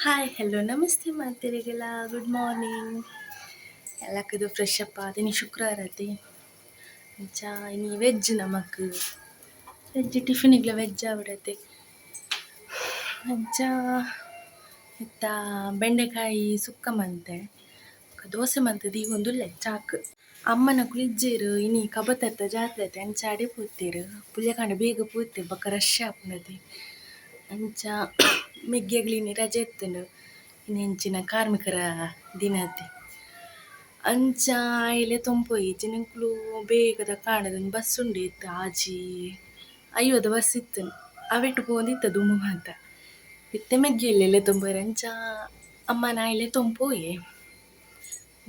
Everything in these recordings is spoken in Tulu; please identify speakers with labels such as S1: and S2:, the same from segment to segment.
S1: ಹಾಯ್, ಹಲೋ, ನಮಸ್ತೆ ಮಾತೆರೆಗೆಲ್ಲ, ಗುಡ್ ಮಾರ್ನಿಂಗ್. ಎಲ್ಲಕ್ಕದು ಫ್ರೆಶ್ ಅಪ್ ಆದಿನಿ. ಶುಕ್ರವಾರ ಅತಿ. ಅಂಚ ಇನಿ ವೆಜ್ ನಮಕ್, ವೆಜ್ ಟಿಫಿನಿಗ್ಲ ವೆಜ್ ಆವಡತೆ. ಅಂಚ ಇತ್ತ ಬೆಂಡೆಕಾಯಿ ಸುಕ್ಕ ಮಂತೆ, ದೋಸೆ ಮಂತ್ ದೀವೊಂದುಲ್ಲೆ ಚಾಕ್. ಅಮ್ಮನಕುಲು ಇಜ್ಜೆರ್, ಇನಿ ಕಬತತ್ತ ಜಾತ್ರೆ ಅತೆ, ಅಂಚ ಅಡೆ ಪೋತೆರ್. ಪುಲ್ಯಕಾಂಡೆ ಬೇಗ ಪೋತೆರ್, ಬೊಕ ರಶ್ ಆಪುಂಡತೆ. ಅಂಚ ಮೆಗ್ಯಗ್ಲ್ ಇನಿ ರಜೆ ಇತ್ತುಂಡು, ಇನಿ ಎಂಚಿನ ಕಾರ್ಮಿಕರ ದಿನ ಅತೆ. ಅಂಚ ಆಯಿಲೆ ತೊಂಪೊಯಿ ಜಿನಕುಲು ಬೇಗದ ಕಾಂಡದ ಬಸ್ ಉಂಡು ಇತ್ತ, 6:50 ಬಸ್ ಇತ್ತು, ಅವೆಟ್ ಪೋಂದಿತ್ತ ದುಂಬು ಮಾತ. ಇತ್ತೆ ಮೆಗ್ಗಿ ತೊಂಪೊಯೆರ್. ಅಂಚ ಅಮ್ಮನ ಆಯಿಲೆ ತೊಂಪೋಯೆ.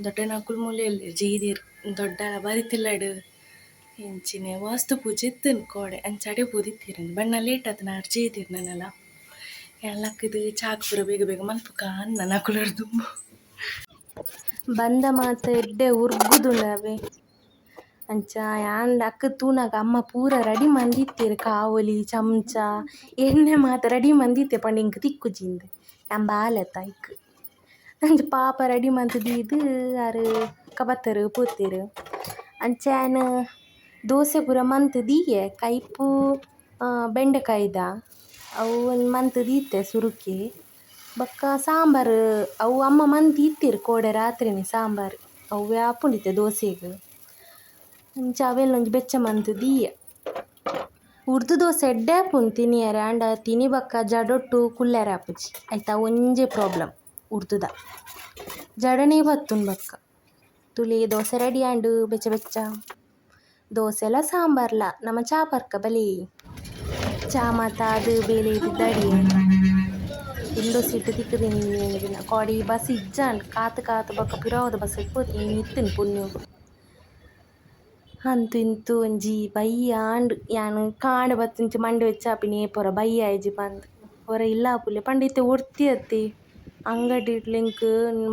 S1: ದೊಡ್ಡನಕುಲು ಮೂಲೆಯಲ್ಲಿ ಜೀದಿರ್ ದೊಡ್ಡ ಬರಿತಿಲ್ಲಡ್ ಎಂಚಿನ ವಾಸ್ತು ಪೂಜೆ ಇತ್ತು ಕೋಡೆ, ಅಂಚ ಅಡೆ ಪೋದಿತ್ತೆರ್. ಬಣ್ಣ ಲೇಟ್ ಆತನ ಆರ್ ಜೇದಿರ್. ನನಲ ಲಕ್ಕದು ಚಾಕ್ ಪೂರ ಬೇಗ ಬೇಗ ಮನ್ಪುಕ ಅನ್ನ ನಕುಲರ್ ದುಂಬು ಬಂದ ಮಾತ ಎಡ್ಡೆ ಉರ್ಗುದುಂಡವೆ. ಅಂಚ ಯಾನ್ ಅಕ್ಕ ತೂನಾಗ ಅಮ್ಮ ಪೂರ ರೆಡಿ ಮಂದಿತ್ತೆರ್, ಕಾವಲಿ ಚಮಚ ಎಣ್ಣೆ ಮಾತ ರೆಡಿ ಮಂದಿತ್ತೆ. ಪಂಡ ಇಂಕ್ ತಿಕ್ಕುಜಿಂದ್, ಯಾನ್ ಬಾಲೆತ ಐಕ್. ಅಂಚ ಪಾಪ ರೆಡಿ ಮಂತ್ ದೀದ್ ಆರ್ ಕಬತ್ತರ್ ಪೋತೆರ್. ಅಂಚ ಯಾನ್ ದೋಸೆ ಪೂರ ಮಂತ್ ದೀಯೆ, ಕೈಪು ಬೆಂಡೆಕಾಯ್ದ ಅವು ಒಂಜಿ ಮಂತ್ ದೀತೆ ಸುರುಕೆ. ಬೊಕ್ಕ ಸಾಂಬಾರ್ ಅವು ಅಮ್ಮ ಮಂತ್ ಇತ್ತೆರ್ ಕೋಡೆ ರಾತ್ರಿನೆ ಸಾಂಬಾರ್, ಅವ್ವೇ ಆಪುಂಡಿತ್ತೆ ದೋಸೆಗ್. ಅಂಚ ಅವೆಲ್ಲ ಒಂಜಿ ಬೆಚ್ಚ ಮಂತ್ ದೀಯೆ. ಉರ್ದು ದೋಸೆ ಎಡ್ಡೆ ಆಪುಂಡು ತಿನಿಯರೆ, ಆಂಡ ತಿನಿ ಬೊಕ್ಕ ಜಡೊಟ್ಟು ಕುಲ್ಲೆರೆ ಆಪುಜಿ ಐತ ಒಂಜೇ ಪ್ರಾಬ್ಲಮ್. ಉರ್ದುದ ಜಡನೇ ಬತ್ತುಂಡು. ಬೊಕ್ಕ ತುಲಿ ದೋಸೆ ರೆಡಿ ಆಂಡ್. ಬೆಚ್ಚ ಬೆಚ್ಚ ದೋಸೆಲ ಸಾಂಬಾರ್ಲ. ನಮ ಚಾ ಪರ್ಕ ಬಲಿ. ಚಾ ಮಾತ ಅದು ಬೇಲೆ ಇದ್ದಡಿಯೆ ವಿಂಡೋ ಸೀಟ್ ತಿಕ್ಕುದಿನಿ ಒಂಜಿನ. ಕೋಡಿ ಬಸ್ ಇಜ್ಜಾಂಡ್, ಕಾತು ಕಾತು ಬೊಕ್ಕ ಪಿರಾವುದ ಬಸ್ ಪೋತಿ ಇತ್ತಿನ ಪುಣ್ಯೋಗು. ಅಂತು ಇಂತು ಒಂಜಿ ಬಯ್ಯ ಆಂಡ್. ಯಾನ್ ಕಾಂಡೆ ಬತ್ತಿಂಚಿ ಮಂಡೆ ಬೆಚ್ಚ ಆಪಿನಿ ಏಪೊರ ಬಯ್ಯ ಆಯಿಜಿ ಪಂದ್. ಒರ ಇಲ್ಲ ಆಪುಲೆ ಪಂಡ ಇತ್ತೆ ಒರ್ತಿ ಅತ್ತೆ ಅಂಗಡಿಡ್ಲ ಎಂಕ್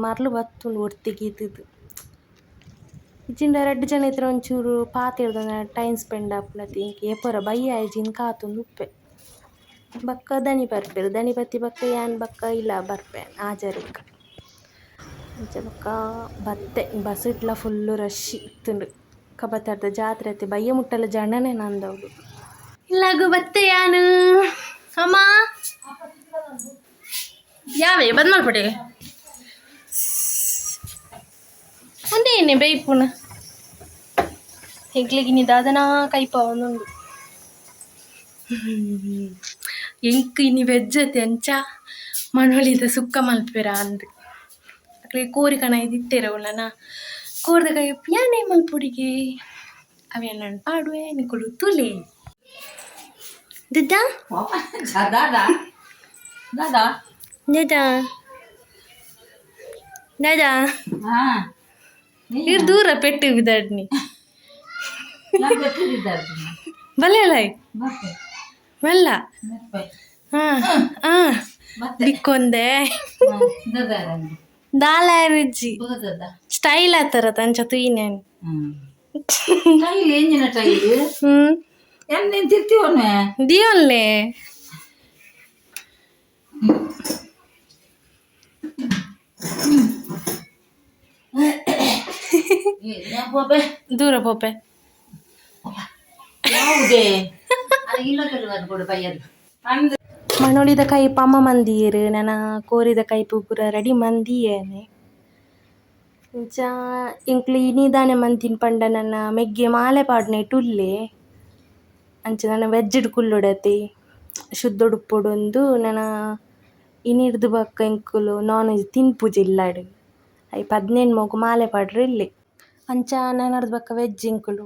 S1: ಮರ್ಲ್ ಬತ್ತುಂಡು ಒರ್ತಿಗ್ ಇತ್ತುದು. ಇಜ್ಜಿಂಡ ರಡ್ಡ್ ಜನ ಇತ್ತ್ಂಡ ಒಂಚೂರು ಪಾತೆರ್ದ ಟೈಮ್ ಸ್ಪೆಂಡ್ ಆಪುಂಡತೆ. ಎಂಕ್ ಏಪೊರ ಬಯ್ಯ ಆಯಿಜಿ ಕಾತೊಂದು ಉಪ್ಪೆ. ಬೊಕ್ಕ ದಣಿ ಬರ್ಪೆರ್, ದಣಿ ಬತ್ತಿ ಬೊಕ್ಕ ಯಾನ್ ಬೊಕ್ಕ ಇಲ್ಲ ಬರ್ಪೆ ಆಜರೆಗ್. ಅಂಚ ಬೊಕ್ಕ ಬತ್ತೆ. ಬಸ್ಸುಟ್ಲ ಫುಲ್ಲು ರಶ್ ಇತ್ತುಂಡು, ಕಬತಾರ್ದ ಜಾತ್ರೆ ಅತ್ತೆ, ಬಯ್ಯ ಮುಟ್ಟಲ ಜನನೇ ನಂದವ್ಲು. ಇಲ್ಲಾಗು ಬತ್ತೆ ಯಾನು. ಅಮ್ಮ ಯಾವೇ ಬಂದ್ ಮಲ್ಪಡೆ ಒಂದೇನೆ ಬೇಯ್ಪುನ ಎಂಕ್ಲೆಗಿನಿ ದಾದನಾ ಕೈಪ ಒಂದುಂಡು. ಎಂಕ್ ಇನಿ ವೆಜ್ ಅತೆ, ಅಂಚ ಮನೊಳಿದ ಸುಕ್ಕ ಮಲ್ಪೆರ ಅಂದ್. ಅಕ್ಲೆ ಕೋರಿ ಕಣ ಇತ್ತಿರ ಉಳ್ಳನ ಕೋರ್ದ ಕೈಪ್ ಯಾನೇ ಮಲ್ಪುಡಿಗೆ ಅವೆಲ್ಲ ಪಾಡುವೆ, ನಿಕುಲು ತುಲೆ. ದಾದಾ.
S2: દાદા દાદા.
S1: દાદಾ દાದಾ.
S2: ಹಾ.
S1: ಇರ್ ದೂರ ಪೆಟ್ಟು ಬಿದ್ದಾಡ್ನಿ. ಬಲ್ಲೆ ಅಲ್ಲ ಬಲ್ಲ. ಹಾ ಹಾ, ದಿಕ್ಕೊಂದೆ ದಾಲ ರುಚಿ ಸ್ಟೈಲ್ ಆತರ ತಂಚ ತುಯಿನೇನು.
S2: Tail ಎಂಜಿನ tail?
S1: ಹ್ಮ್.
S2: ಎನ್ನೇನು ತಿರ್ತೀವನ್ನೆ.
S1: ದಿಯೋನ್ಲೆ.
S2: ಪೋಪೆ.
S1: ದೂರ ಪೋಪೆ.
S2: ಯಾವುದೇ ಇಲ್ಲ ಕೊಡು ಪಯ್ಯದು ಅಂದ್.
S1: ಮನೊಳಿದ ಕೈಪ್ ಅಮ್ಮ ಮಂದಿಯೆರ್, ನನ ಕೋರಿದ ಕೈಪು ಪೂರ ರೆಡಿ ಮಂದಿಯೇನೆ. ಇಂಚ ಎಂಕ್ಲು ಇನಿ ದಾನೆ ಮಂತಿನಿ ಪಂಡ ನನ್ನ ಮೆಗ್ಗೆ ಮಾಲೆ ಪಾಡ್ನೆ ಉಲ್ಲೆ. ಅಂಚ ನನ ವೆಜ್ಡ್ ಕುಲ್ಲೊಡತೆ, ಶುದ್ಧೊಡು ಉಪ್ಪೊಡುಂದು. ನನ ಇನಿರ್ದ್ ಬೊಕ್ಕ ಎಂಕುಲು ನಾನ್ ವೆಜ್ ತಿನ್ಪುಜಿ ಇಲ್ಲಡ್. ಐಪ್ 15 ಮೊಗು ಮಾಲೆ ಪಾಡ್ರೆ ಇಲ್ಲೆ. ಅಂಚ ನನರ್ದ್ ಬೊಕ್ಕ ವೆಜ್ ಎಂಕುಲು.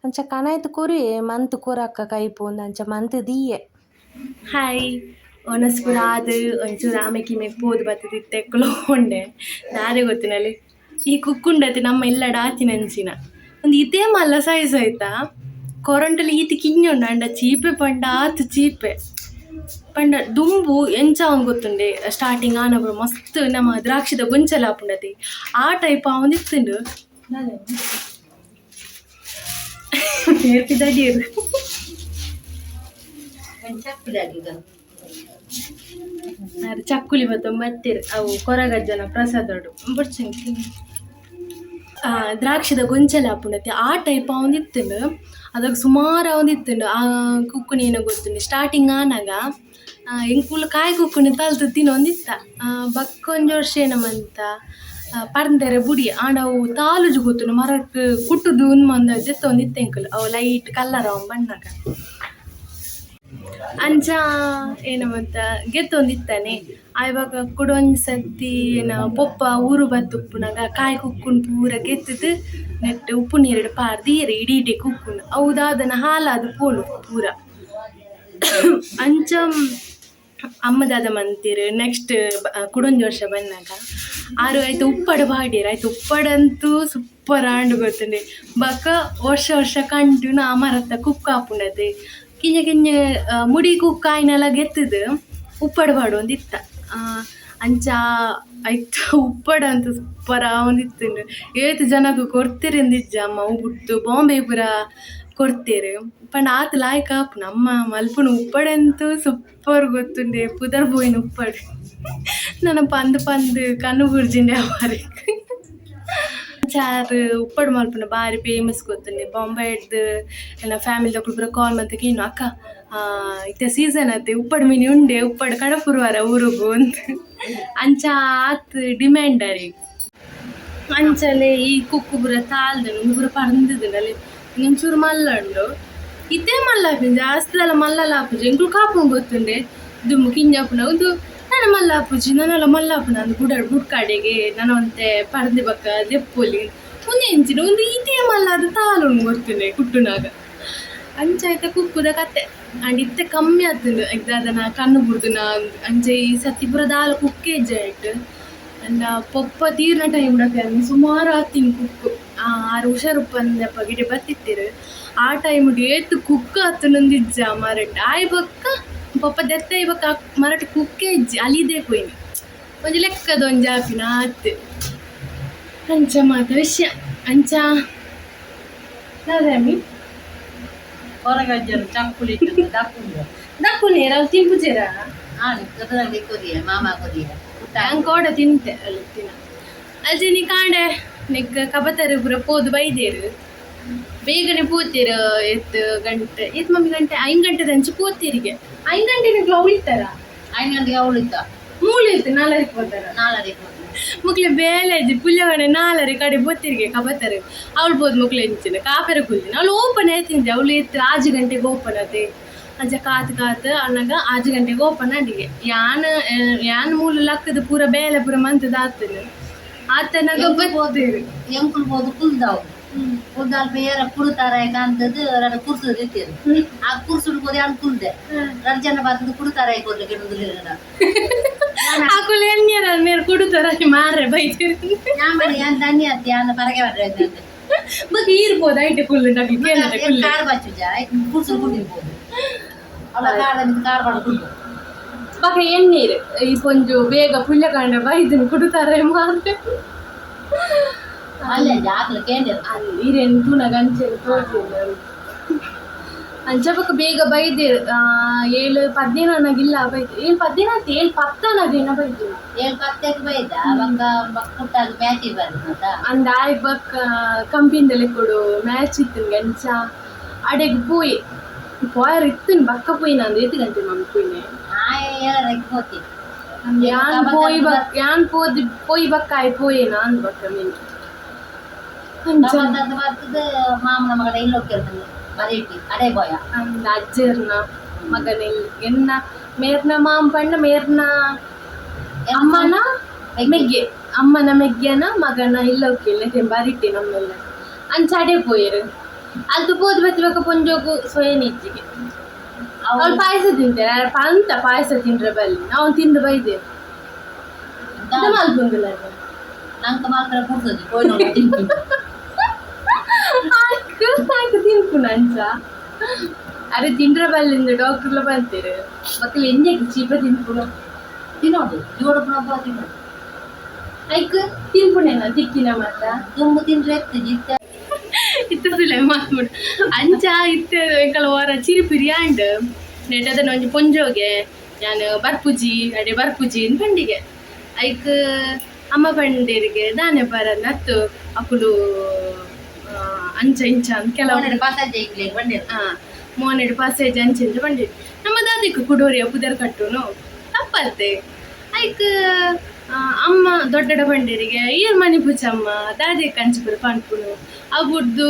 S1: ಅಂಚ ಕನಾಯ್ತು ಕೊರಿಯೆ ಮಂತ್ ಕೊರಕ್ಕ ಕೈಪು ಅಂಚ ಮಂತ್ ದೀಯೆ. ಹಾಯ್, ಒನಸ್ ಪೂರ ಆದ್ ಒಂಚೂರು ಆಮೆಗ್ ಇಮೆಗ್ ಪೋದು ಬತ್ತದಿತ್ತೆ. ಉಂಡೆ ದಾದೆ ಗೊತ್ತಿನಲ್ಲಿ ಈ ಕುಕ್ಕುಂಡತಿ ನಮ್ಮ ಇಲ್ಲಡ ಆತಿನಂಚಿನ ಒಂದು ಇದೇ ಮಲ್ಲ ಸೈಜ್ ಆಯ್ತಾ. ಕೊರಂಟಲಿ ಈತಿ ಕಿಂಜ ಉಂಡು, ಅಂಡ ಚೀಪೆ ಪಂಡ ಆತು ಚೀಪೆ. ಪಂಡ ದುಂಬು ಎಂಚ ಅವ್ನು ಗೊತ್ತುಂಡೆ, ಸ್ಟಾರ್ಟಿಂಗ್ ಆನಬ್ರು ಮಸ್ತ್ ನಮ್ಮ ದ್ರಾಕ್ಷಿದ ಗೊಂಚಲ ಆಪುಂಡತಿ, ಆ ಟೈಪ್ ಆವೊಂದಿತ್ತುಂಡು. ಆರು ಚಕ್ಕುಲಿ ಬತ್ತೊಂಬತ್ತೀರು ಅವು ಕೊರಗಜ್ಜನ ಪ್ರಸಾದಡು ಬೊಡ್ಚಂಕಿ ದ್ರಾಕ್ಷಿದ ಗೊಂಚಲ ಆಪುಂಡತೆ ಆ ಟೈಪ್ ಅವೊಂದಿತ್ತುಂಡು ಅದಾಗ ಸುಮಾರು ಅವೊಂದಿತ್ತುಂಡು ಆ ಕುಕ್ಕುನಿ ಏನೋ ಗೊತ್ತುಂಡು ಸ್ಟಾರ್ಟಿಂಗ್ ಆನಾಗ ಎಂಕುಲು ಕಾಯಿ ಕುಕ್ಕುನಿ ತಲ್ತು ತಿನ್ನೊಂದಿತ್ತ ಬಕ್ಕೊಂಜಿ ವರ್ಷ ಏನಮಂತ ಪರ್ಂದರೆ ಬುಡಿ ಆಂಡ ಅವು ತಾಲುಜು ಗೊತ್ತುಂಡು ಮರಟ್ ಕುಟ್ಟುದು ಉಂದು ದೆತ್ತೊಂದಿತ್ತ ಎಂಕುಲು ಅವು ಲೈಟ್ ಕಲ್ಲರ್ ಅವು ಬಣ್ಣಗ ಅಂಚ ಏನಮಂತ ಗೆತ್ತೊಂದಿತ್ತಾನೆ ಆಯ್ವಾಗ ಕುಡೊಂಜಿ ಸರ್ತಿ ಏನ ಪೊಪ್ಪ ಊರು ಬತ್ತುಪ್ಪುನಗ ಕಾಯಿ ಕುಕ್ಕುನ್ ಪೂರ ಗೆತ್ತುದು ನೆಟ್ ಉಪ್ಪು ನೀರುಡು ಪಾರ್ದು ದೀಯೆರ್ ಇಡೀ ಇಡೀ ಕುಕ್ಕುನ್ ಅವು ದಾದನ ಹಾಲಾದ್ ಪೋಂಡು ಪೂರ ಅಂಚ ಅಮ್ಮ ದಾದ ಮಂತೆರ್ ನೆಕ್ಸ್ಟ್ ಕುಡೊಂಜಿ ವರ್ಷ ಬನ್ನಗ ಆರು ಐತ ಉಪ್ಪಡ್ ಪಾಡ್ಯೆರ್ ಐತ ಉಪ್ಪಡಂತೂ ಸೂಪರ್ ಆಂಡ್ ಗೊತ್ತುಂಡೆ ಬೊಕ ವರ್ಷ ವರ್ಷ ಕಂಟುನ ಆ ಮರತ್ತ ಕುಕ್ಕು ಆಪುಂಡತೆ ಕಿಂಜ ಕಿಂಜ ಮುಡಿ ಕುಕ್ಕು ಆಯಿನೆಲ ಗೆತ್ತುದು ಉಪ್ಪಡ್ ಪಾಡೊಂದಿತ್ತ ಅಂಚ ಐತ ಉಪ್ಪಡ್ ಅಂತು ಸೂಪರ್ ಆವೊಂದಿತ್ತುಂಡು ಏತ್ ಜನಕ್ ಕೊರ್ತೆರಿಂದಿಜ್ಜ ಅಮ್ಮ ಅವು ಬುಡ್ದು ಬಾಂಬೆ ಪೂರ ಕೊರ್ತೆರ್ ಪಂಡ ಆತ್ ಲಾಯ್ಕ್ ಆಪುಂಡು ಅಮ್ಮ ಮಲ್ಪುನ ಉಪ್ಪಡಂತೂ ಸೂಪರ್ ಗೊತ್ತುಂಡೆ ಪುದರ್ ಪೋಯಿನ ಉಪ್ಪಡ್ ನನ ಪಂದ್ ಪಂದ್ ಕಣ್ಣು ಬುರ್ಜಿಂಡೆ ಅವಾರೆಗ್ ಚಾರ್ ಉಪ್ಪಡ್ ಮಲ್ಪುನ ಬಾರಿ ಫೇಮಸ್ ಗೊತ್ತುಂಡೆ ಬಾಂಬೆಡ್ದ್ ಎನ್ನ ಫ್ಯಾಮಿಲಿ ಪೂರ ಕಾಲ್ ಮಂತ್ ಕೇನು ಅಕ್ಕ ಇತ್ತೆ ಸೀಸನ್ ಅತ್ತೆ ಉಪ್ಪಡ್ ಮಿನಿ ಉಂಡೆ ಉಪ್ಪಡ್ ಕಡಪುರುವರ ಊರುಗು ಅಂದ್ ಅಂಚ ಆತ್ ಡಿಮ್ಯಾಂಡ್ ಅರೆಗ್ ಅಂಚನೆ ಈ ಕುಕ್ಕು ಪೂರ ತಾಲ್ದುಂಡು ಉಂದು ಪೂರ ಪರ್ಂದುದುಂಡು ಅಲ್ಲಿ ಒಂಚೂರು ಮಲ್ಲ ಉಂಡು ಇತ್ತೆ ಮಲ್ಲ ಆಪುಜಿ ಜಾಸ್ತಿ ದಾಲ ಮಲ್ಲಲ ಆಪುಜಿ ಎಂಕುಲು ಕಾಪುಂಡು ಗೊತ್ತುಂಡೆ ದುಂಬು ಕಿಂಜ ಆಪುಂಡ ಉಂದು ನನ ಮಲ್ಲ ಆಪುಜಿ ನನಲ ಮಲ್ಲ ಆಪುಂಡು ಅಂದ್ ಬುಡಡ್ ಬುಡ್ಕಾಡೆಗೆ ನನ ಒಂತೆ ಪರ್ಂದಿ ಬೊಕ್ಕ ದೆಪ್ಪೊಲಿ ಉಂದು ಎಂಚಿನ ಉಂದು ಈತೇ ಮಲ್ಲ ಆದ್ ತಾಲುಂಡು ಗೊತ್ತುಂಡೆ ಕುಟ್ಟುನಾಗ ಅಂಚ ಐತ ಕುಕ್ಕುದ ಕತೆ ಆಂಡ ಇತ್ತೆ ಕಮ್ಮಿ ಆತುಂಡು ಐಕ್ ದಾದನ ಕಣ್ಣು ಬುಡ್ದುನ ಅಂಚ ಈ ಸರ್ತಿ ಪೂರ ದಾಲ ಕುಕ್ಕೆ ಇಜ್ಜಿ ಐಟ್ ಅಂಡ ಪೊಪ್ಪ ತೀರ್ನ ಟೈಮ್ ಸುಮಾರು ಆತಿನ ಕುಕ್ಕು ಆರ್ ಹುಷಾರುಪ್ಪಂದೆ ಗಿಡ ಬತ್ತಿತ್ತೆರ್ ಆ ಟೈಮ್ ಏತ್ ಕುಕ್ಕು ಆತುಂಡುಂದು ಇಜ್ಜ ಮರಟ್ ಆಯ್ ಬೊಕ್ಕ ಪೊಪ್ಪ ದೆತ್ತೈ ಬೊಕ್ಕ ಮರಟ್ ಕುಕ್ಕೆ ಇಜ್ಜಿ ಅಲಿದೇ ಪೋಯಿನಿ ಒಂಜಿ ಲೆಕ್ಕದ ಒಂಜಿ ಆಪಿನ ಆತ್ ಅಂಚ ಮಾತ ವಿಷಯ ಅಂಚ ದಾದ
S2: ಕೊರಗಜ್ಜನ ಚಕ್ಕುಲಿ ದಕ್ಕುಂಡು
S1: ದಕ್ಕುನೇರ ಅವು ತಿನ್ಪುಜೆರಾ
S2: ಆನು ಕದರಲ್ಲಿ ಕೊರಿಯ ಮಾಮ ಕೊರಿಯ
S1: ಯಾನ್ ಕೋಡ ತಿಂತೆ ಅಲ್ಲಿ ತಿನ ಅಲ್ಚಿನಿ ಕಾಂಡೆ ನೆಕ್ ಕಬತರು ಪೂರ ಪೋದು ಬೈದೇರು ಬೇಗನೆ ಪೋತೇರು ಎತ್ ಗಂಟೆ ಏತ್ ಮಮ್ಮಿ ಗಂಟೆ ಐನ್ ಗಂಟೆದಂಚ ಪೋತೇರಿಗೆ ಐನ್ ಗಂಟೆ ನಿಕ್ಲು ಉಳಿತಾರ
S2: 5 ಗಂಟೆಗೆ ಅವಳಿತ್ತ
S1: ಮೂಲು ಇತ್ತು ನಾಲ್ಕಕ್ಕೆ ಪೋತಾರ
S2: ನಾಲ್ಕರಿಗೆ ಹೋದ್ಲು.
S1: ಮುಕ್ಲೆ ಬೇಲೆ ಇಜ್ಜಿ ಪುಲ್ಯಗಡೆ ನಾಲರೆ ಕಡೆ ಪೋತಿರಿಗೆ ಕಬತ್ತರು ಅವಳು ಪೋದು ಮುಕ್ಲೆ ಇಂಚಿನ ಕಾಪೆರ ಕುಲ್ದಿನ ಅವಳು ಓಪನ್ ಆಯ್ತಿಂಜೆ ಅವಳು ಎತ್ತು ಆಜು ಗಂಟೆಗೆ ಓಪನ್ ಆತೆ ಅಂಚ ಕಾತು ಕಾತು ಅನ್ನಾಗ ಆಜು ಗಂಟೆಗೆ ಓಪನ್ ಅಡಿಗೆ ಯಾನ್ ಯಾನ್ ಮೂಲು ಲಕ್ಕದ ಪೂರ ಬೇಲೆ ಪೂರ ಮಂತದ ಆತನು ಆತನಾಗ ಬತ್ತೇರು
S2: ಎಂಕುಲು ಪೋದು ಕುಲ್ದಾವು ಕುಲ್ದಾಲ್ ಏರ ಕುಡುತಾರ ಕಾಂತದ್ದು ರಡ ಕುರ್ಸು ರೀತಿಯರು ಆ ಕುರ್ಸುಡು ಕೋರಿ ಅನ್ ಕುಲ್ದೆ ರಡ್ ಜನ ಬಾತದ್ದು ಕುಡುತಾರ ಕೊಡ್ಲಿಕ್ಕೆ
S1: ಆಕುಲು ಎಣ್ಣೆರ ಮೇರ್ ಕುಡುತಾರ ಮಾರ್ರೆ ಬೈತೀರಿ
S2: ഞാൻ ಮಾಡಿ ഞാൻ തന്നെ ಅತ್ತಿ ಅನ್ನ ಪರಗೆ ಬರ್ರೆ
S1: ಬಗ್ ಈರ್ಬೋದು ಐಟೆ ಕುಲ್ಲು ನಗ್ಲಿ ಕೇಳದೆ ಕುಲ್ಲು
S2: ಕಾರ್ ಬಚ್ಚುಜ ಕುರ್ಸುಡು ಕುಡಿರ್ಬೋದು ಅವಳ ಕಾರ್ ಕಾರ್ ಬಾಡ ಕುಲ್ದು
S1: ಬಕ ಎಣ್ಣೀರು ಈ ಪೊಂಜು ಬೇಗ ಪುಲ್ಯಕಾಂಡ ಬೈದನು ಕುಡುತ್ತಾರೆ ಮಾರ್ರೆ
S2: ಅಲ್ಲೇ ಜಾತ್ರೆ ಕೇಂದ್ರ
S1: ಈರೇನು ತೂನಗ ಅಂಚೆನು ತೋಜಿಲ್ಲ ಅಂಚ ಬೊಕ ಬೇಗ ಬೈದೇರು 7:15 ಅನ್ನಾಗಿಲ್ಲ ಬೈದು 7:15 ಆಯ್ತು 7:10 ಅನ್ನಾಗ ಏನೋ ಬೈದು
S2: 7:10ಕ್ಕೆ ಬೈದ ಅವಾಗ ಕುಟ್ಟಾಗ ಮ್ಯಾಚ್ ಬರ್ರಿ ಮತ್ತ
S1: ಅಂದ ಆಯ್ ಬೊಕ್ಕ ಕಂಪಿಂದಲೆ ಕೊಡು ಮ್ಯಾಚ್ ಇತ್ತು ಅಂಚ ಅಡೆಗ್ ಪೋಯಿ ಪೋಯರ್ ಇತ್ತು ಬಕ್ಕ ಪೋಯಿ ನಂದು ಏತ್ ಗಂಟೆ ಮಮ್ಮಿ ಪೋಯಿನೆ
S2: ಆ 7ಕ್ಕೆ ಹೋತಿ
S1: ಯಾನ್ ಪೋಯಿ ಬಕ್ ಯಾನ್ ಪೋದ್ ಪೋಯಿ ಬಕ್ಕ ಆಯ್ ಪೋಯೇನ ಅಂದ್ ಬಕ್ಕ ಮೀನು ಅಂಚ
S2: ಬರ್ತದ ಮಾಮನ ಮಗನ ಇಲ್ಲೋ ಕೇಳ್ತಾನೆ ಬರೀಟಿ ಅಡೆ ಬೋಯ
S1: ಅಂದ ಅಜ್ಜರ್ನ ಮಗನ ಎನ್ನ ಮೇರ್ನ ಮಾಮ್ ಪಂಡ ಮೇರ್ನ ಅಮ್ಮನ ಮೆಗ್ಗೆ ಅಮ್ಮನ ಮೆಗ್ಗೆನ ಮಗನ ಇಲ್ಲೋಕಿಲ್ಲ ಬರಿಟೆ ನಮ್ಮೆಲ್ಲ ಅಂಚ ಅಡೆ ಪೋಯೆರು ಅಲ್ತು ಪೋದು ಬತ್ತಿಬಕ ಪೊಂಜೋಗು ಸೊಯನ್ ಇಜ್ಜಿಗೆ ಅವಳು ಪಾಯಸ ತಿಂತಾರೆ ಪಂತ ಪಾಯಸ ತಿಂದ್ರೆ ಬಲ್ಲಿ ನಾವು ತಿಂದು ಬೈದೆ ಮಲ್ಪುಂದಿಲ್ಲ
S2: ನಂಗೆ ಮಾತ್ರ ಕುಡ್ತದೆ ಪೋಯ್ ನೋಡಿ ತಿಂತೀನಿ
S1: ಆಯ್ತು ಆಯ್ತು ತಿನ್ಪುನ ಅಂಚ ಅರೆ ತಿಂಡ್ರೆ ಬಲ್ಲಿಂದ ಡಾಕ್ಟರ್ಲ ಬಂತೀರು ಮಕ್ಕಳು ಎಣ್ಣೆಗೆ ಚೀಪ ತಿನ್ಪುನ
S2: ತಿನ್ನೋದು ಜೋಡು ಪುನಃ ತಿನ್ನೋದು
S1: ಐಕ್ ತಿನ್ಪುಣೇನ ತಿಕ್ಕಿನ ಮಾತ
S2: ತುಂಬು ತಿಂದ್ರೆ ಎತ್ತು ಜಿತ್ತ
S1: ಇತ್ತದಿಲ್ಲ ಮಾತ್ಬಿಡು ಅಂಚ ಇತ್ತೆ ಎಂಕಲ ವಾರ ಚಿರಿಪಿರಿ ಆಂಡ್ ನೆಟ್ ಅದನ್ನ ಒಂಜಿ ಪೊಂಜೋಗೆ ಯಾನ್ ಬರ್ಪುಜಿ ಅಡೆ ಬರ್ಪುಜಿ ಇಂದ್ ಪಂಡಿಗೆ. ಐಕ್ ಅಮ್ಮ ಪಂಡೆರಿಗೆ ದಾನೆ ಬರನತ್ತು ಅಕುಲು ಅಂಚ ಇಂಚ ಅಂದ್ ಕೆಲವು ಮೋನೆಡ್ ಪಾಸೇಜ್ ಅಂಚ ಇಂಚ ಪಂಡೆರ್. ನಮ್ಮ ದಾದೆಕ್ ಕುಡೋರಿಯ ಪುದರ್ ಕಟ್ಟುನು ತಪ್ಪತ್ತೆ. ಐಕ್ ಅಮ್ಮ ದೊಡ್ಡಡ ಪಂಡೆರಿಗೆ ಈರ್ ಮನಿಪುಜಮ್ಮ ದಾದೆಕ್ ಅಂಚ ಪೂರ ಪನ್ಪುನು ಅವು ಬುಡ್ದು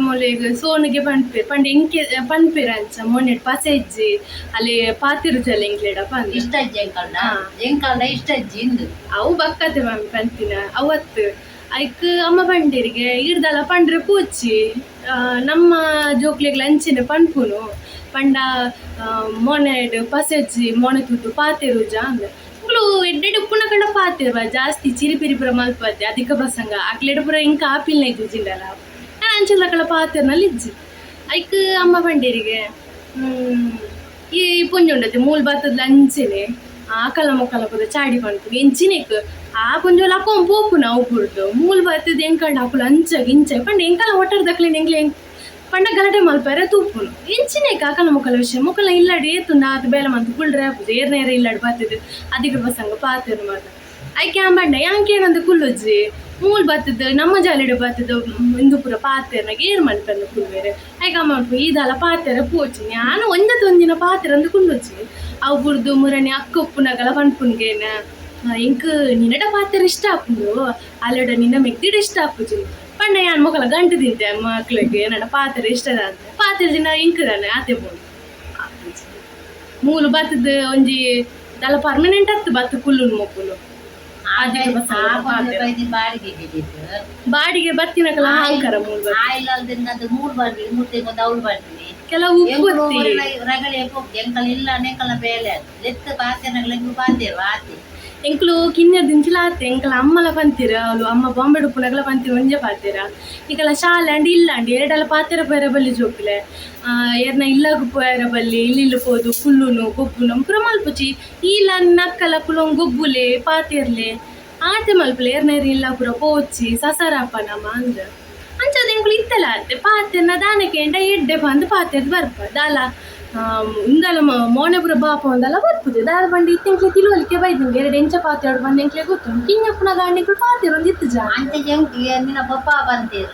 S1: ಮೊಲೆಗ್ ಸೋನುಗೆ ಪನ್ಪೆರ್ ಪಂಡ ಎಂಕೆ ಪನ್ಪೆರ್ ಅಂಚ ಮೋನೆಡ್ ಪಸೆಜ್ಜಿ ಅಲೆ ಪಾತೆರುಜಲ್ ಎಂಕ್ಲೆಡ ಪಂದ್.
S2: ಇಷ್ಟ ಇಜ್ಜಿ ಎಂಕಲ್ಡ ಎಂಕಲ್ಡ ಇಷ್ಟ ಇಜ್ಜಿ ಇಂದು
S1: ಅವು ಬಕ್ಕತೆ ಮಾಮಿ ಪನ್ಪಿನ ಅವತ್ತು. ಐಕ್ ಅಮ್ಮ ಪಂಡೆರಿಗೆ ಈರ್ದಲ ಪಂಡ್ರೆ ಪೋಚಿ ನಮ್ಮ ಜೋಕ್ಲೆಗ್ಲ ಅಂಚೆನೆ ಪನ್ಪುನು ಪಂಡ ಮೋನೆಡ್ ಪಸೆಜ್ಜಿ ಮೋನೆ ತೂತು ಪಾತೆರುಜ ಅಂದ್. ಮುಕುಲು ಎಡ್ಡೆಡ್ ಉಪ್ಪುನ ಕಂಡ ಪಾತೆರ್ವ ಜಾಸ್ತಿ ಚಿರಿ ಪಿರಿ ಪೂರ ಮಲ್ಪತ್ತೆ ಅಧಿಕ ಪ್ರಸಂಗ ಅಕ್ಲೆಡ್ ಪೂರ ಇಂಕ ಆಪಿಲ್ನ ಇಜ್ಜಿಂಡಲ ಯಾನ್ ಅಂಚೆಲ ಪಾತೆರ್ನಲ್ ಇಜ್ಜಿ. ಐಕ್ ಅಮ್ಮ ಪಂಡೆರಿಗೆ ಈ ಪೊಂಜಿ ಉಂಡತೆ ಮೂಲು ಬತ್ತದ್ಲ ಅಂಚೆನೆ ಆಕಲ ಮೊಕಲ ಪೂರ ಚಾಡಿ ಪನ್ಪುನು ಎಂಚಿನೆಕ್ ಆ ಪೊಂಜೋಲು ಅಕೊಂಬ್ ಪೋಪುನ ಅವು ಬುಡ್ದು ಮೂಲು ಬತ್ತದ್ ಎಂಕಂಡ ಅಕುಲು ಅಂಚ ಗಿಂಚ ಪಂಡ ಎಂಕಲ ಒಟ್ಟರ್ದಕ್ಲೆನ್ ಎಂಕ್ಲೆ ಪಂಡ ಗಲಾಟೆ ಮಲ್ಪೆರೆ ತೂಪುನು ಎಂಚಿನೆಕ್ ಅಕಲ ಮೊಕಲ ವಿಷಯ ಮೊಕಲ ಇಲ್ಲಡ್ ಏತುಂಡು ಆತ್ ಬೇಲೆ ಮಂತ್ ಕುಲ್ಡ್ರೆ ಆಪುಜಿ ಏರ್ನ ಏರ ಇಲ್ಲಡ್ ಬತ್ತದ್ ಅಧಿಕ ಪ್ರಸಂಗ ಪಾತೆರು ಮಾತ. ಐಕ್ ಯಾನ್ ಪಂಡೆ ಯಾನ್ ಕೇನೊಂದು ಕುಲ್ಲುಜಿ ಮೂಲು ಬತ್ತದ್ ನಮ್ಮ ಜಾಲಿಡ್ ಬತ್ತದ್ ಇಂದು ಪೂರ ಪಾತೆರ್ನಗ ಏರ್ ಮನ್ಪಂದ್ ಕುಲ್ಲುವೆರ್. ಐಕ್ ಅಮ್ಮ ಪನ್ಪುನು ಈ ದಾಲ ಪಾತೆರ ಪೋಚಿ ಯಾನ್ ಒಂಜತ್ ಒಂಜಿನ ಪಾತೆರಂದು ಕುಲ್ಲುಜಿ ಅವು ಬುಡ್ದು ಮುರಣಿ ಅಕ್ಕ ಉಪ್ಪುನಗಲ ಪನ್ಪುನ್ಗೇನ ಎಂಕ್ ನಿನಡ ಪಾತೆರ ಇಷ್ಟ ಆಪುಂಡು ಅಲೆಡ ನಿನ್ನ ಮೆಗ್ದಿಡ ಇಷ್ಟ ಆಪುಜಿ ಪಂಡ ಯಾನ್ ಮೊಕಲ ಗಂಟು ತಿಂತೆ ಮಕ್ಳಿಗೆ ಎನ್ನಡ ಪಾತೆರ ಇಷ್ಟ ದಾಂತೆ ಪಾತೆರ್ಜಿಂಡ ಎಂಕ್ ದಾನೆ ಆತೆ ಬೋಡು ಮೂಲು ಬತ್ತದ್ ಒಂಜಿ ದಾಲ ಪರ್ಮನೆಂಟ್ ಅತ್ತು ಬತ್ತು ಕುಲ್ಲುನು ಮೊಕುಲು ಬಾಡಿಗೆ ಬತ್ತಿನಕಲ ಹಾಂಕರ ಮೂಲು ಕೆಲವು ಎಂಕುಲು ಕಿನ್ಯರ್ ದಿಂಚಿಲ ಆತೆ ಎಂಕಲ ಅಮ್ಮಲ ಪಂತೀರ ಅವಳು ಅಮ್ಮ ಬಾಂಬೆ ಉಪ್ಪುನಗಲ ಪಂತೀರ ಒಂಜೆ ಪಾತೆರ ನಿಕಲ ಶಾಲೆ ಅಂಡ್ ಇಲ್ಲ ಅಂಡ್ ಎರಡಲ ಪಾತೆರ ಪೋಯರ ಬಲ್ಲಿ ಜೋಕುಲೆ ಏರ್ನ ಇಲ್ಲಗ್ ಪೋಯರ ಬಲ್ಲಿ ಇಲ್ಲಿ ಪೋದು ಕುಲ್ಲುನು ಗೊಬ್ಬುನು ಪೂರ ಮಲ್ಪುಚಿ ಇಲ್ಲ ನಕ್ಕಲ ಕುಲೊಂಗ್ ಗೊಬ್ಬುಲೆ ಪಾತೆರ್ಲೆ ಆತೆ ಮಲ್ಪುಲೆ ಏರ್ನ ಏರ್ ಇಲ್ಲ ಪೂರ ಪೋಚಿ ಸಸರಪ್ಪ ನಮ್ಮ ಅಂದ್ ಅಂಚಾದ್ ಎಂಕುಲು ಇತ್ತಲ ಆತೆ ಪಾತೆರ್ನ ದಾನೆ ಕೇಂಡ ಎಡ್ಡೆ ಪಂದ್ ಪಾತೆರ್ದ್ ಬರ್ಪ ದಾಲ ಉಂದಲ ಮೋನೆ ಪೂರ ಬಾಪ ಉಂದಲ ಬರ್ಪುಜಿ ದಾದ ಪಂಡ ಇತ್ತೆ ಎಂಕ್ಲೆ ತಿಳುವಳಿಕೆ ಬೈದಿಂಗೆ ಎರಡು ಎಂಚ ಪಾತೆರೊಡು ಪಂದ್ ಎಂಕ್ಲೆ ಗೊತ್ತುಂಡು ಕಿഞ്ഞಪ್ಪುನಗ ಆಂಡ ಎಂಕುಲು ಪಾತೆರೊಂದು ಇತ್ತುಜ
S2: ಅಂಚ ಎಂಕ್ ನಿನ್ನ ಪಪ್ಪ ಬಂತೇರು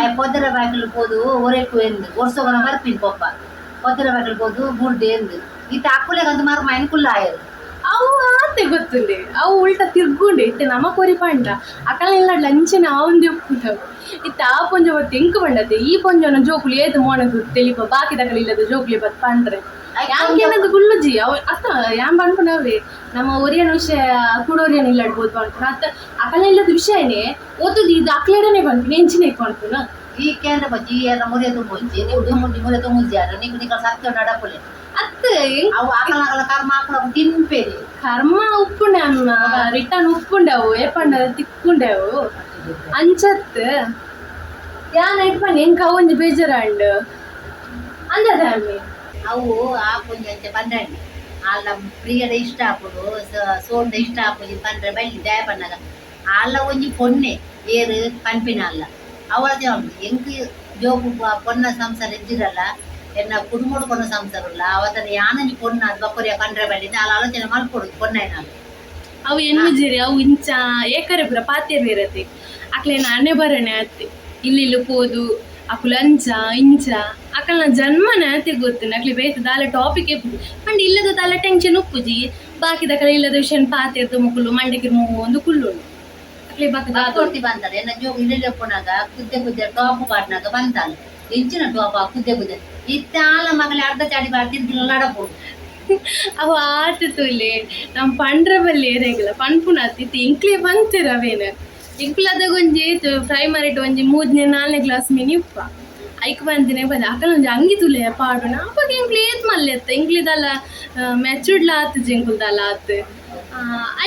S2: ಆಯ್ ಪೊದರ ಬಾಕಿಲು ಪೋದು ಒರೆಕು ಎಂದು ವರ್ಷಗೊರ ಬರ್ಪಿನ ಪಪ್ಪ ಪೊದರ ಬಾಕಿಲು ಪೋದು ಬುಡ್ದು ಎಂದು ಇತ್ತ ಅಕ್ಕುಲೆಗಂತ ಮಾರು ಮೈನ್ ಕುಲ್ಲ ಆಯರು
S1: ಅವು ಆತೆ ಗೊತ್ತುಂಡೆ ಅವು ಉಲ್ಟ ತಿರ್ಗುಂಡೆ ಇತ್ತೆ ನಮ ಕೊರಿ ಪಂಡ ಅಕಲ ಇಲ್ಲಡ್ಲ ಅಂಚೆನೆ ಆವೊಂದೇ ಉಪ್ಪುನವು ಇತ್ತೆ ಆ ಪೊಂಜ ಬತ್ತು ಎಂಕ್ ಪಂಡತೆ ಈ ಪೊಂಜನ ಜೋಕುಲು ಏತ್ ಮೋನೆ ತೆಲಿಪ ಬಾಕಿದಕಲ್ ಇಲ್ಲದ ಜೋಕುಲಿ ಬತ್ ಪಂಡ್ರೆ ಯಾನ್ ಗುಲ್ಲುಜಿ ಅವು ಅತ್ತ ಯಾನ್ ಪನ್ಪುನವೇ ನಮ್ಮ ಒರಿಯನ ವಿಷಯ ಕುಡೋರಿಯನ್ ಇಲ್ಲಡ್ಬೋದು ಪನ್ಪುನ ಅತ್ತ ಅಕಲ ಇಲ್ಲದ ವಿಷಯನೇ ಒತ್ತುದು ಇದು ಅಕ್ಲೆಡನೆ ಪನ್ಪುನ ಎಂಚಿನೆ ಪನ್ಪುನ
S2: ಈ ಕೇಂದ್ರ ಬಜ್ಜಿ ಏರ ಮುರಿಯ ತುಂಬುಂಚಿ ನೀವು ದುಮ್ಮುಂಡಿ ಮುರಿಯ ತುಂಬುಂಜಿಯಾರ ನಿಂಕು ನಿಕಲ್ ಸತ್ಯ ನಡಪುಲೆ
S1: ಅತ್ತ
S2: ಅವು ಅಕಲ ಅಕಲ ಕರ್ಮ ಆಕಲ ತಿನ್ಪೇರಿ
S1: ಕರ್ಮ ಉಪ್ಪುಂಡೆ ಅಮ್ಮ ರಿಟರ್ನ್ ಉಪ್ಪುಂಡವು ಏಪಂಡ ತಿಕ್ಕುಂಡೆವು ಅಂಚತ್ ಯಾನ್ ಐಟ್ ಎಂಕ್ ಅವೊಂಜಿ ಬೇಜಾರಾಂಡ್ ಅಂದದ ಅಮ್ಮಿ
S2: ಅವು ಆ ಪುಂಜಿ ಅಂಚ ಪಂಡ್ರಂಡಿ ಆಲ್ಲ ಪ್ರಿಯಡ ಇಷ್ಟ ಆಪುಂಡು ಸೋಂಡ ಇಷ್ಟ ಆಪುಜಿ ಪಂಡ್ರೆ ಬಲ್ಲಿ ದಯ ಪನ್ನಗ ಆಲ್ಲ ಒಂಜಿ ಪೊನ್ನೆ ಏರು ಪನ್ಪಿನ ಅಲ್ಲ ಅವಳ ಎಂಕ್ ಜೋಕು ಪೊನ್ನ ಸಂಸಾರ ಇಜ್ಜಿರಲ್ಲ ಎನ್ನ ಕುಡುಮೋಡು ಪೊನ್ನ ಸಂಸಾರ ಉಲ್ಲ ಅವತನ ಯಾನಂಜಿ ಪೊನ್ನ ಅದು ಬಕೊರಿಯ ಪಂಡ್ರೆ ಬಲ್ಲಿ ಆಲ ಆಲೋಚನೆ ಮಲ್ಪೊಡು ಪೊನ್ನ
S1: ಅವು ಎನ್ನುಜಿರಿ ಅವು ಇಂಚ ಏಕರೆ ಪೂರ ಪಾತೆರ್ವಿರತೆ ಅಕ್ಲೆನ ಅಣೆ ಬರಣೆ ಅತ್ತೆ ಇಲ್ಲಿ ಪೋದು ಅಕುಲು ಅಂಚ ಇಂಚ ಅಕಲ್ನ ಜನ್ಮನ ಅತೆ ಗೊತ್ತು ಅಕ್ಲೆ ಬೇತೆ ದಾಲ ಟಾಪಿಕ್ ಉಪ್ಪುಜಿ ಪಂಡ ಇಲ್ಲದ ದಾಲ ಟೆನ್ಷನ್ ಉಪ್ಪುಜಿ ಬಾಕಿದಕಲ ಇಲ್ಲದ ವಿಷಯ ಪಾತೆರ್ದು ಮುಕುಲು ಮಂಡೆಗೆ ಒಂದು ಕುಲ್ಲುಂಡು ಅಕ್ಲೆ ಬಾಕಿ ದಾದ
S2: ಕೊಡ್ತಿ ಬಂತಾಳೆ ಎನ್ನ ಜೋಗು ಇಲ್ಲಿ ಪೋನಾಗ ಕುದ್ದೆ ಕುದ್ದೆ ಟಾಪ್ ಪಾಡ್ನಾಗ ಬಂತಾಳೆ ಇಂಚಿನ ಟಾಪ್ ಕುದ್ದೆ ಕುದ್ದೆ ಇತ್ತ ಆಲ ಮಗಲೆ ಅರ್ಧ ಚಾಡಿ ಬಾರ್ ತಿಂತಿಲ್ಲ ನಡಪೋಡು
S1: ಅವು ಆತ ತುಲೆ ನಮ್ಮ ಪಂಡ್ರ ಬಲ್ಲಿ ಏರೆಂಗಿಲ್ಲ ಪನ್ಪುನಾತ್ ಇತ್ತೆ ಎಂಕ್ಲೆ ಬಂತಿರ ಅವೇನು ಎಂಕ್ಲದಾಗ ಒಂಜಿ ಏತ್ ಪ್ರೈಮರಿಟ್ ಒಂಜಿ ಮೂರನೇ ನಾಲ್ನೇ ಕ್ಲಾಸ್ ಮಿನಿ ಉಪ್ಪ ಐಕ್ ಬಂದಿನ ಬಂದೆ ಅಕಲ ಒಂಜಿ ಅಂಗಿ ತುಲೆ ಪಾಡುನ ಅಪಗ ಎಂಕ್ಲು ಏತ್ ಮಲ್ಲೆತ್ತ ಎಂಕ್ಲಿದಲ್ಲ ಮೆಚೂರ್ಡ್ಲ ಆತು ಎಂಕುಲ್ದಲ್ಲ ಆತ್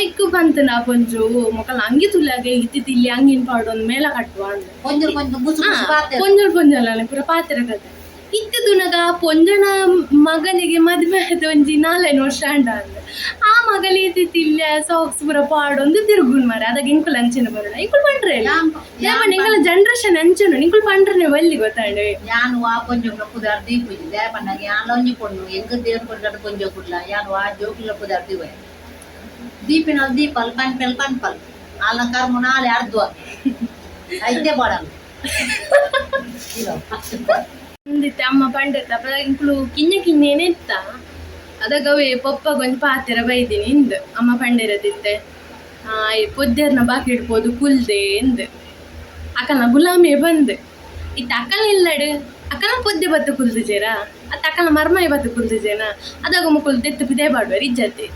S1: ಐಕ್ ಬಂತು ನಾ ಪೊಂಜು ಮೊಕಲ ಅಂಗಿ ತುಲಾಗ ಇತ್ತಿತ್ತು ಇಲ್ಲಿ ಅಂಗಿನ ಪಾಡೊಂದು ಮೇಲ ಕಟ್ಟುವ ಅಂದ್
S2: ಕೊಂಜಲ್ ಕೊಂಚ ಗುಸು ಗುಸು ಪಾತೆ
S1: ಪೊಂಜಲ್ ಪೊಂಜಲ್ ಪೂರ ಪಾತೆರ ಕತೆ ಇತ್ತದುನಗ ಪೊಂಜನ ಮಗನಿಗೆ ಮದುವೆ ಆದ ಒಂಜಿ ನಾಲ್ಕೈದು ವರ್ಷ ಅಂಡ ಅಂದ್ ಆ ಮಗಲಿಗೆ ತಿಲ್ಲ ಸಾಕ್ಸ್ ಪೂರ ಪಾಡೊಂದು ತಿರುಗುನ್ ಮಾರೆ ಅದಾಗ ಇಂಕುಲ್ ಅಂಚನೆ ಬರೋಣ ಇಂಕುಲ್ ಪಂಡ್ರೆ
S2: ಯಾನ್
S1: ಎಂಕಲ ಜನರೇಷನ್ ಅಂಚನು ನಿಂಕುಲ್ ಪಂಡ್ರನೆ ಬಲ್ಲಿ ಗೊತ್ತಾಂಡೆ.
S2: ಯಾನ್ ವಾ ಪೊಂಜೊಗ್ಲ ಪುದಾರ್ ದೀಪುಜಿ ದಾಯೆ ಪನ್ನಗ ಯಾನ್ಲ ಒಂಜಿ ಪೊಣ್ಣು ಎಂಕ್ ದೇವ್ರು ಕೊಡ್ಲಾಟ ಪೊಂಜೊ ಕುಡ್ಲ ಯಾನ್ ವಾ ಜೋಕುಲ ಪುದಾರ್ ದೀವೆ ದೀಪಿನಲ್ ದೀಪಲ್ ಪನ್ಪೆಲ್ ಪನ್ಪಲ್ ಆಲ್ನ ಕರ್ಮ ನಾಳೆ ಅರ್ಧ್ವ ಐತೆ ಬೋಡಲ್.
S1: ಅಂದಿತ್ತೆ ಅಮ್ಮ ಪಂಡಿರ್ತ ಅಪ್ಪ ಇಂಕುಲು ಕಿഞ്ഞ ಕಿഞ്ഞೇನೆ ಇತ್ತ ಅದಾಗ ಅವೇ ಪೊಪ್ಪಗ್ ಒಂಜಿ ಪಾತೆರ ಬೈದಿನಿ ಇಂದ್ ಅಮ್ಮ ಪಂಡಿರದಿತ್ತೆ ಪೊದ್ದೆರ್ನ ಬಾಕಿ ಇಡ್ಬೋದು ಕುಲ್ದೆ ಇಂದ್ ಅಕಲ್ನ ಗುಲಾಮಿ ಬಂದ್ ಇತ್ತ ಅಕಲ್ನ ಇಲ್ಲಡು ಅಕಲ್ನ ಪೊದ್ದೆ ಬತ್ತು ಕುಲ್ದುಜೇರಾ ಅತ್ತ ಅಕಲ್ನ ಮರ್ಮಾಯಿ ಬತ್ತು ಕುಲ್ದುಜೇನಾ ಅದಾಗ ಮುಕುಲು ದೆತ್ತು ಪಿದೆ ಬಾಡುವರು ಇಜ್ಜತೆ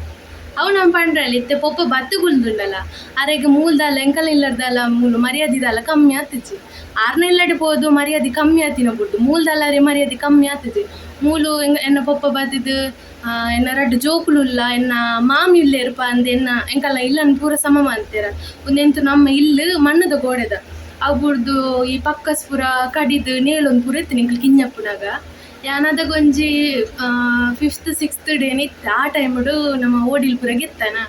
S1: ಅವು ನಮ್ಮ ಪಂಡ್ರಲ್ಲಿ ಇತ್ತೆ ಪೊಪ್ಪ ಬತ್ತು ಕುಲ್ದುಂಡಲ್ಲ ಅರೆಗ್ ಮೂಲ್ದಾಲ ಎಂಕಲ್ ಇಲ್ಲರ್ದಲ್ಲ ಮೂಲು ಮರ್ಯಾದಿದಲ್ಲ ಕಮ್ಮಿ ಆತಿಜಿ ಆರ್ನ ಇಲ್ಲಡೆ ಪೋದು ಮರ್ಯಾದೆ ಕಮ್ಮಿ ಆತಿನ ಬುಡ್ಡು ಮೂಲ್ದಲ್ಲಾರೆ ಮರ್ಯಾದೆ ಕಮ್ಮಿ ಆತಿಜಿ ಮೂಲು ಎನ್ನ ಪೊಪ್ಪ ಬತ್ತಿದ್ದು ಎನ್ನ ರಡ್ಡು ಜೋಕುಲುಲ್ಲ ಎನ್ನ ಮಾಮಿ ಇಲ್ಲೇರ್ಪ ಅಂದ್ ಎನ್ನ ಎಂಕಲ್ನ ಇಲ್ಲನ್ ಪೂರ ಸಮ ಮಂತೇರ ಒಂದೆಂತು ನಮ್ಮ ಇಲ್ಲು ಮಣ್ಣದ ಗೋಡೆದ ಅವು ಬುಡ್ದು ಈ ಪಕ್ಕಸ್ ಪೂರ ಕಡಿದು ನೇಳೊಂದು ಪೂರ ಇತ್ತು ನಿಂಕಲ್ ಕಿഞ്ഞಪ್ಪುನಾಗ ಯಾನಾದಾಗ ಒಂಜಿ ಫಿಫ್ತ್ ಸಿಕ್ಸ್ತ್ ಡೇನ ಇತ್ತು ಆ ಟೈಮುಡು ನಮ್ಮ ಓಡಿಲ್ ಪೂರ ಗೆತ್ತನ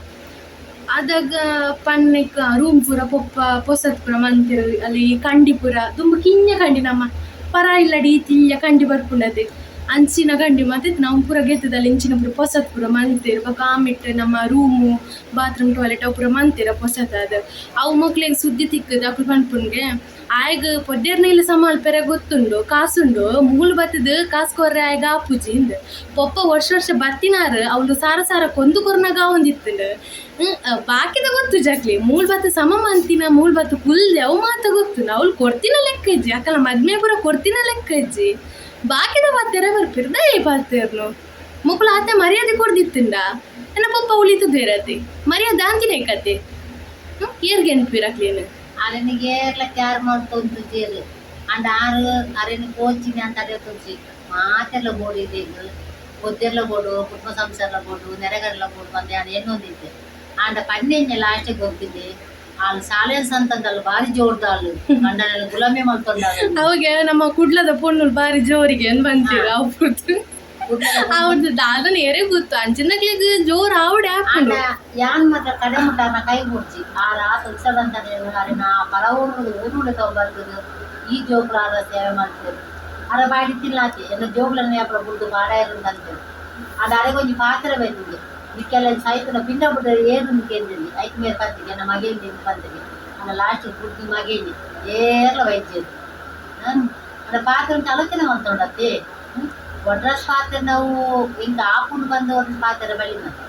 S1: ಅದಾಗ ಪನ್ನೆಕ್ ರೂಮ್ ಪೂರ ಪೊಪ್ಪ ಪೊಸತ್ ಪೂರ ಮಂತಿರು ಅಲ್ಲಿ ಕಂಡಿ ಪೂರ ತುಂಬ ಕಿഞ്ഞ ಕಂಡಿ ನಮ್ಮ ಪರ ಇಲ್ಲಡಿ ತಿಲ್ಲ ಕಂಡಿ ಬರ್ಪುಂಡತೆ ಅಂಚಿನ ಕಂಡಿ ಮತ್ತೆ ನಾವು ಪೂರ ಗೆತ್ತದಲ್ಲಿ ಇಂಚಿನ ಪೂರ ಪೊಸತ್ ಪೂರ ಮಂತಿರು ಬೊಕ ಆಮಿಟ್ ನಮ್ಮ room bathroom toilet ಅವು ಪೂರ ಮಂತಿರ ಪೊಸತಾದ ಅವು ಮಕ್ಳಿಗೆ ಸುದ್ದಿ ತಿಕ್ಕದ ಅಕ್ಲು ಪನ್ಪುನ್ಗೆ ಆಯ್ಗ್ ಪೊದ್ದೆರ್ನ ಇಲ್ಲಿ ಸಮಾಲ್ಪೆರೆ ಗೊತ್ತುಂಡು ಕಾಸುಂಡು ಮೂಲು ಬತ್ತದು ಕಾಸು ಕೊರ್ರೆ ಆಯ್ಗ ಆಪುಜಿ ಇಂದ್ ಪೊಪ್ಪ ವರ್ಷ ವರ್ಷ ಬತ್ತಿನಾರು ಅವಳು ಸಾರ ಸಾರ ಕೊಂದು ಕೊರ್ನಾಗ ಒಂದಿತ್ತುಂಡು ಬಾಕಿದ ಗೊತ್ತು ಜಕ್ಲಿ ಮೂಲ್ ಬತ್ತು ಸಮ ಮಂತಿನ ಮೂಲ್ ಬತ್ತು ಕುಲ್ದೆ ಅವು ಮಾತ ಗೊತ್ತು ಅವಳು ಕೊಡ್ತಿನ ಲೆಕ್ಕ ಇಜ್ಜಿ ಅಕ್ಕಲ ಮದ್ಮೆ ಪೂರ ಕೊಡ್ತಿನ ಲೆಕ್ಕ ಇಜ್ಜಿ ಬಾಕಿದ ಬಾತೆರ ಬರ್ಪಿರ್ದ ಏ ಪಾತೇರ್ನು ಮುಕುಲು ಆತೆ ಮರ್ಯಾದೆ ಕೊಡ್ದಿತ್ತುಂಡ ಎನ್ನ ಪೊಪ್ಪ ಉಳಿತದೇರತಿ ಮರ್ಯಾದೆ ಅಂತಿನ ಕತೆ ಏರ್ಗೆ ಅನ್ಪಿರಕ್ಲೇನು.
S2: ಅರೆನಿಗೆ ಏರ್ಲ ಕ್ಯಾರ್ ಮಾಡ್ತೊಂತು ಜೇರು ಅಂಡ್ ಆರು ಅರೆನ ಕೋಚಿಂಗ್ ಅಂತ ಅದೇ ಮಾತೆಲ್ಲ ಬೋಡು ಇದೆ ಒದ್ದೆಲ್ಲ ಬೋಡು ಕುಟುಂಬ ಸಂಸಾರ ಬೋಡು ನೆರೆಗರೆಲ್ಲ ಬೋಡು ಬಂದೆ ಅದು ಎನ್ನೊಂದಿದ್ದೆ ಆಂಡ ಪನ್ನೆಂಜ ಲಾಸ್ಟಿಗೆ ಹೋಗ್ತಿದ್ದೆ ಆಳು ಸಾಲೆನ್ಸ್ ಅಂತಂದಲ್ಲ ಬಾರಿ ಜೋರ್ದಾಳು ಗಂಡನೆಲ್ಲ ಗುಲಾಮಿ ಮಾಡ್ಕೊಂಡಾಳು.
S1: ಅವಾಗ ನಮ್ಮ ಕುಡ್ಲದ ಪೊಣ್ಣುಲು ಬಾರಿ ಜೋರಿಗೆ ಏನ್ ಬಂತೀರ ಅವ್ರದ್ದು ಅವ್ರದ್ದು ದಾದನ ಎರೆ ಗೊತ್ತು ಅಂಚಿನಕ್ಲಿಗ್ ಜೋರ್ ಆವಡೆ
S2: ಆಂಡ
S1: ಹಾಕೊಂಡು
S2: ಯಾನ್ ಮಾತ್ರ ಕಡೆ ಮುಟ್ಟ ಕೈ ಬುಡ್ಚಿ ಆರ ಆ ಸಂಸದಂತಾನೆ ಅರೆ ನಾ ಪರ ಊರು ಊರು ಬರ್ತದೆ ಈ ಜೋಕುಲು ಆರ ಸೇವೆ ಮಾಡ್ತೇವೆ ಅರ ಬಾಡಿ ತಿನ್ಲಾತಿ ಎಲ್ಲ ಜೋಕುಲನ್ನ ಯಾಪಲ ಬುಡ್ದು ಬಾಡ ಇರುಂದಂತೆ ಅದು ಅರೆಗೆ ಒಂಜಿ ಪಾತ್ರ ಬೈತಿದ್ದೆ ನಿಕ್ಕೆಲ್ಲ ಸೈತನ ಪಿಂಡ ಬಿಡ್ರೆ ಏನು ಕೇಂದ್ರಿ ಐಕ್ ಮೇರೆ ಪಂತಿಗೆ ನನ್ನ ಮಗೇಂದಿ ಪಂತಿಗೆ ನನ್ನ ಲಾಸ್ಟ್ ಬುಡ್ದು ಮಗೇಂದಿ ಏರ್ಲ ವೈದ್ಯರು ಅದ ಪಾತ್ರ ಅಂತ ಆಲೋಚನೆ ಮಾಡ್ತೊಂಡತ್ತೆ ಒಡ್ರಸ್ ಪಾತ್ರ ನಾವು ಹಿಂಗ ಆಪುಂಡು ಬಂದು ಒಂದು ಪಾತ್ರ ಬಳಿ ಮತ್ತೆ.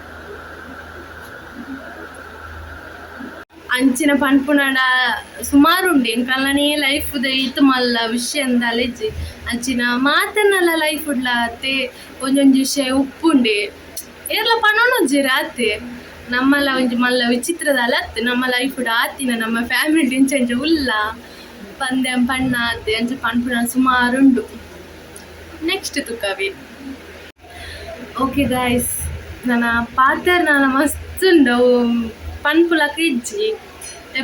S1: ಅಂಚಿನ ಪನ್ಪುನಡ ಸುಮಾರು ಉಂಡು ಎಂಕಲ್ನೇ ಲೈಫ್ ಇತ್ತು ಮಲ್ಲ ವಿಷಯ ಅಂದಾಲೆಜ್ಜಿ ಅಂಚಿನ ಮಾತನ್ನಲ್ಲ ಲೈಫ್ ಉಡ್ಲಾತೆ ಒಂಜೊಂಜಿ ವಿಷಯ ಉಪ್ಪುಂಡೆ ಏರ್ಲ ಪನೊನೊಜ್ಜಿ ರಾತೆ ನಮ್ಮಲ್ಲ ಒಂಜಿ ಮಲ್ಲ ವಿಚಿತ್ರದಲ್ಲ ಅತ್ತೆ ನಮ್ಮ ಲೈಫ್ ಆತಿನ ನಮ್ಮ ಫ್ಯಾಮಿಲಿ ಇಂಚ ಇಂಚ ಉಲ್ಲ ಪಂದ್ಯ ಪಣ್ಣ ಆತೆ ಅಂಚ ಪನ್ಪುನ ಸುಮಾರು ಉಂಡು ನೆಕ್ಸ್ಟ್ ತುಕ್ಕವಿ. ಓಕೆ ಗಾಯ್ಸ್ ನನ್ನ ಪಾತ್ರ ನಾನು ಮಸ್ತ್ ಉಂಡು ಅವು ಪನ್ಪುಲಕ ಇಜ್ಜಿ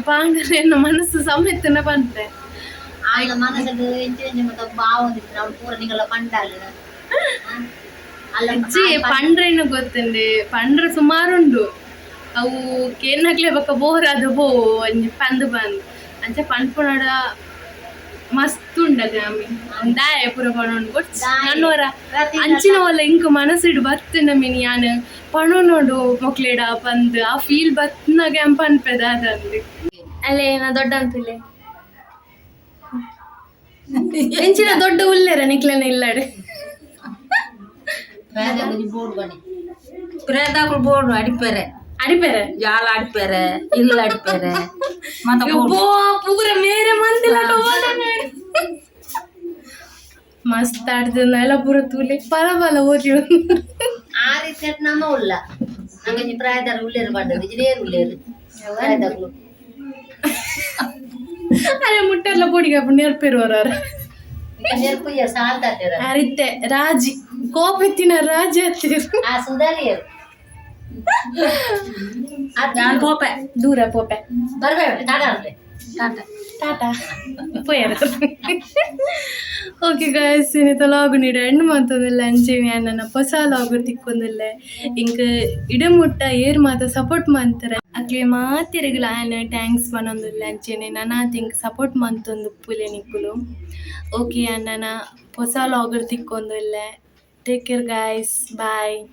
S1: ಪಾಂಡರ ಎನ್ನ ಮನಸ್ಸು ಸಮೇತನ ಪನ್ಪೆ.
S2: ಆಯ್ನ ಮನಸ್ಸು ಎಂಚ ಎಂಚ ಮತ್ತೆ ಬಾವೊಂದಿತ್ತು ಅವಳು ಪೂರ ನಿಗಲ ಪಂಡಾಲ್ ಅಲ್ಲ.
S1: ಅಜ್ಜಿ ಪಂಡ್ರೇನು ಗೊತ್ತುಂಡೆ ಪಂಡ್ರೆ ಸುಮಾರುಂಡು ಅವು ಕೇನ್ನಕ್ಲೆ ಬೊಕ್ಕ ಬೋರ್ ಅದು ಬೋ ಒಂಜಿ ಪಂದ್ ಬಂದ್ ಅಂಚ ಪನ್ಪುನಡ ಮಸ್ತ್ ಉಂಡದೆ ಆಮಿ ದಾಯ ಪೂರ ಪಣೊಂಡು ಕೊಡ್ಚಿ ನನ್ನೋರ ಅಂಚಿನ ಒಲ್ಲ ಇಂಕ್ ಮನಸ್ಸಿಡು ಬತ್ತುಂಡ ಮಿನಿ ಯಾನ್ ಪಣೊನೋಡು ಮೊಕ್ಲೆಡ ಪಂದ್ ಆ ಫೀಲ್ ಬತ್ನಾಗ ಅಂಪ ಪನ್ಪೆದ ಅದಂದು ಅಲ್ಲೇ ನಾ ದೊಡ್ಡ ಅಂತಿಲ್ಲ ಎಂಚಿನ ದೊಡ್ಡ ಉಲ್ಲೇರ ನಿಕ್ಲೆನ ಇಲ್ಲಡೆ.
S2: ಬೋರ್ಡ್ ಬನ್ನಿ.
S3: ಪ್ರೇತಾకులు ಬೋರ್ಡು ಅಡಿಪೆರೆ.
S1: ಅಡಿಪೆರೆ.
S3: ಜಾಲ ಅಡಿಪೆರೆ ಇಲ್ಲ ಅಡಿಪೆರೆ ಮತ್ತೆ.
S1: ಯಬ್ಬೋ, ಪೂರ ಮೇರೆ ಮಂದಿಲ ಮಸ್ತ್ ಆಡ್ತದ ಪೂರ ತೂಲೆ ಪಲ ಪಲ ಓರಿ.
S2: ಆ ರೀತಿ ನಮ್ಮ ಉಲ್ಲ ನಂಗೆ ಪ್ರಾಯದಾರ ಉಲ್ಲೇರು ಪಡ್ಡದು ಇದೇರು ಉಲ್ಲೇರು ಪ್ರಾಯದಾకులు.
S1: ಅರೆ ಮುಟ್ಟೆಲ್ಲ ಪೊಡಿಗೆ ನೆರ್ಪೇರು ಅವರ.
S2: ನೆರ್ಪು ಸಾಲ್ತಾರ.
S1: ಅರಿತೆ ರಾಜಿ ಕೋಪೆತ್ತಿನ ರಾಜಿ ಹತ್ತಿರ.
S2: ಆ ಸುಧಾರಿಯರು.
S3: ನಾನು ಪೋಪೆ.
S1: ದೂರ ಪೋಪೆ.
S2: ಬರ್ಬೇಡ ತಡ.
S3: ಟಾಟಾ.
S1: ಟಾಟಾ ಪೋಯರ. ಓಕೆ ಗಾಯ್ಸ್, ಇನಿತ ಲಾಗ್ ನೀಡು ಎಂಡ್ ಮಂತೊಂದುಲ್ಲೆ. ಅಂಚೆನೆ ನನ್ನ ಪೊಸ ಲಾಗ್ ತಿಕ್ಕೊಂದುಲ್ಲೆ. ಇಂಕ್ ಇಡಮುಟ್ಟ ಏರ್ ಮಾತ ಸಪೋರ್ಟ್ ಮಂತರ ಅಕ್ಲೆ ಮಾತೆರೆಗ್ಲ ಆನ್ thanks ಪನೊಂದುಲ್ಲೆ. ಅಂಚೆನೆ ನನಾತ್ ಇಂಕ್ ಸಪೋರ್ಟ್ ಮಂತೊಂದು ಉಪ್ಪುಲೆ ನಿಕುಲು. ಓಕೆ, ಅಣ್ಣನ ಪೊಸ log ತಿಕ್ಕೊಂದುಲ್ಲೆ. Take care guys, bye.